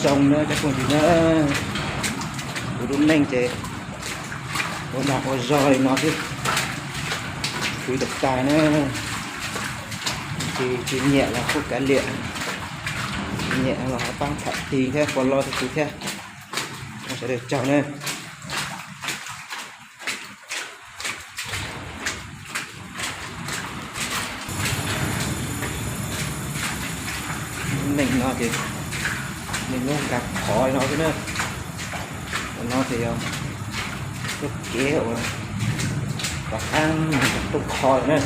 Zoo na cov phooj ywg na, kuv lub neej ces ua dag ua zog li no xwb, khwv tag tag na. Tsis, tsis nyiam los kuj kav liam, tsis nyiam los ho pab tham tig thiab follow thiab kuv thiab. Ua sawv daws tsaug na. Neeg no ces neeg nyob nkag qhov no xwb na. Ua no ces yog txoj kev uas tom qab mus tom rooj qho lawm na.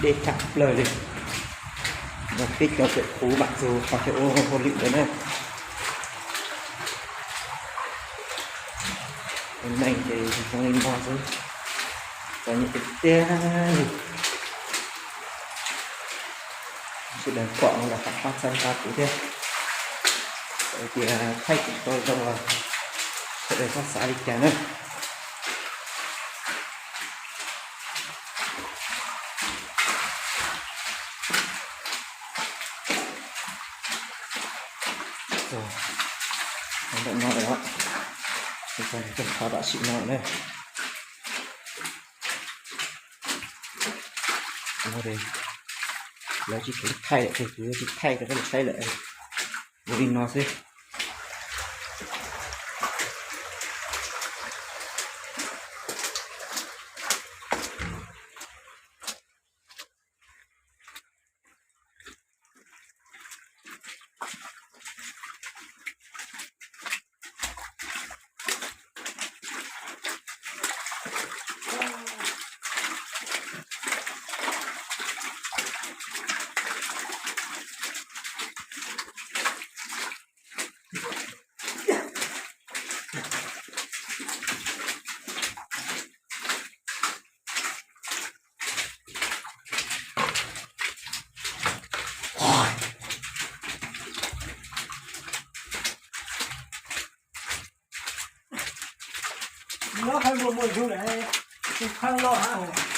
Deb tshaj plaws li. Yog peb cov tawm kuv mam txug qhov chaw ua hauj lwm ntawd na. Tus neeg ces zoo li no xwb, txom nyem tiag tiag li. Sawv daws pom no los pab txhawb nqa kuv thiab, hais tias thaij kuv tau zoo los sawv daws txhob xav li cas na. Ntawm no lawm os, txog qhov tam sim no na. Lawv tsis thaij lawm ces kuv yuav tsis thaij rau peb saib lawm, ua li no xwb.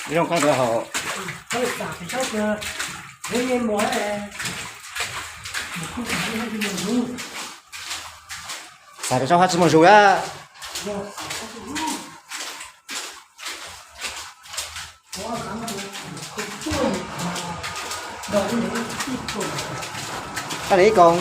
Zoo qab ntawd hos. Xav pes tsawg hab tsis muaj zoov a. Koj li ib koog.